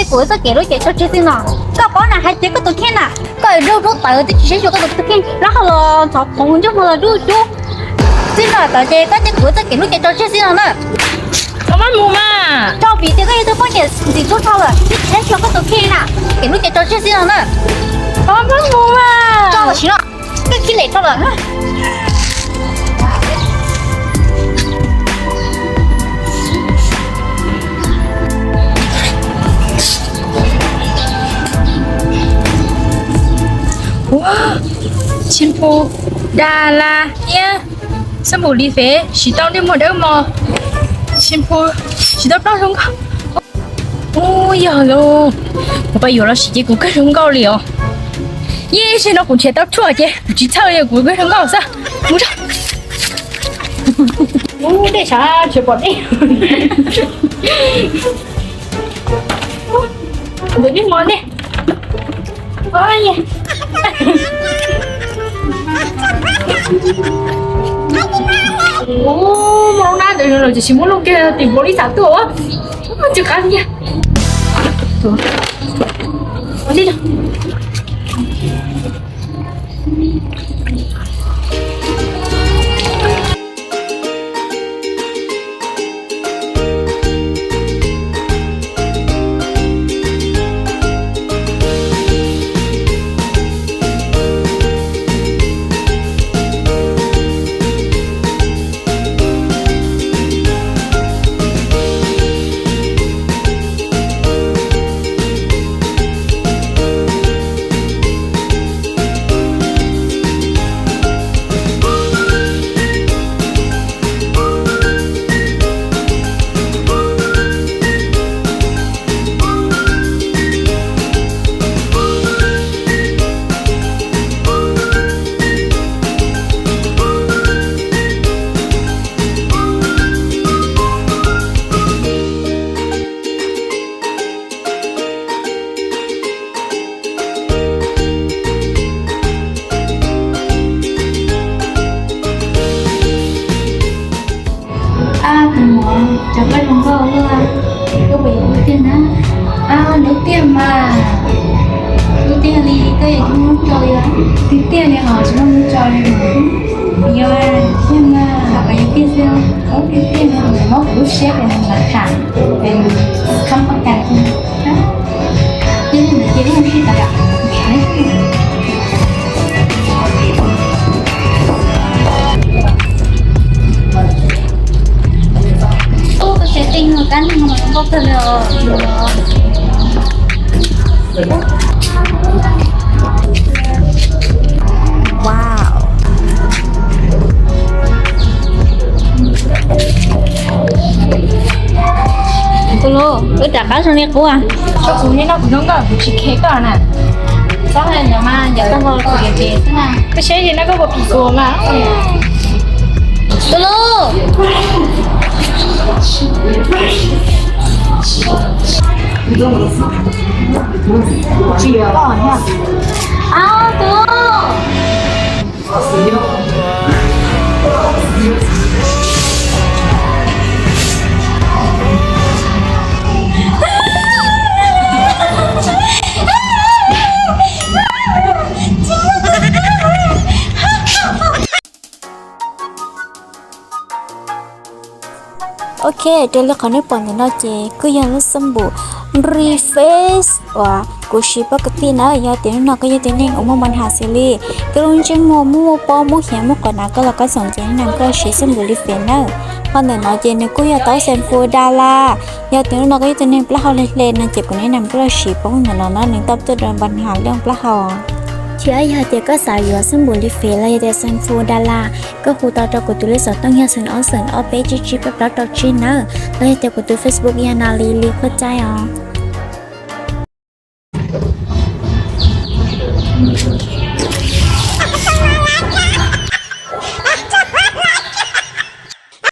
Kuv txoj kev hlub ces tso tseg xwb no. Koj paub na, hais tias koj tus kheej na, koj zaug rub tawv twb tsis saib xyuas koj tus kheej, lab hau los ntxhov phoov, ntsej muag los dub cub. Txij no tawm ces koj cia kuv txoj kev hlub ces tso tseg xwb no na. Koj maj mus mas. Tso vim tias koj yog tus poj niam ntxim hlub dhau lawm, twb tsis saib xyuas koj tus kheej na. Kev hlub ces tso tseg xwb no na. Koj maj mus mas. Tso tam sim no. Koj khib lem dhau lawm. Ua, shampoo Das Las thiab xab npum li fes, siv tau ntsej muag dawb mos. Shampoo siv tau plaub zoo nkauj. Ua yog lauj, kuv pab yuav los sis ces kuv kawg zoo nkauj li os. Yej, zaum no kuv nrhiav tau tshuaj ces kuv tsis txhawj li, kuv kawg zoo nkauj xwb. Mus tso. Ub, dej sav nrhiav pom dej. Ntawm nej mos nej. Ub, mos na, ntawm no los ces tsis muaj lub kiag tim npaum li xav tuaj. Ub, tsis qab li. Ab, tus muam, cov koj zoo nkauj ua luaj, koj puas yuav kuv tiag na? Ab, lub tiag mas, lub tiag li, koj yuav coj mus tso li? Tiag tiag li os, tsis muaj mus tso li os. Yog, yog mas, thov kom yog tiag xwb. Tiag tiag li, muab kuv lub siab pes nws lam tham, pes nws khab pab kas. Ces li ntawd ces li sib tawm yom. Ub, koj tseem tij no kab neeg mas zoo nkauj kawg li os. Wow. Tus hlub, wb rov qab zoo li qub. Tso kuv li no kuv zoo nkauj, kuv tsis khe koj na. Txhob hais ntawd mas, ncav tag nrho kuv yuav tsev xwb na. Koj saib li no koj puas phim kuv mas. Tus hlub. Tsis yog koj na. Au, tus hlub. Ok, raws li qhov nej pom ntawm no ces kuj yog lub xab npum Reface uas kuv siv pab kwv tij na. Yog tias hnub no koj yog tus neeg uas muaj npam has xws li koj lub ntsej muag muaj muaj pob muaj hiav muaj quav na, koj los koj txhoom ces nej nam koj siv xab npum Reface na. Ho ntawm no ces nws kuj yog tau shampoo Das Las. Yog tias hnub no koj yog tus neeg plaub hau hle hle no ces kuv nej nam koj los siv pab ntawm no na, nws tau tuaj rau npam has lub plaub hau. Thiab yog tias koj xav yuav xab npum Reface los yog tias shampoo Das Las, koj hu tau rau kuv tus lej xov tooj yog xoom ob xoom ob peb tsib tsib peb plaub rau tsib nawb, los yog tias kuv tus Facebook yog Natalie Khuab Caij os.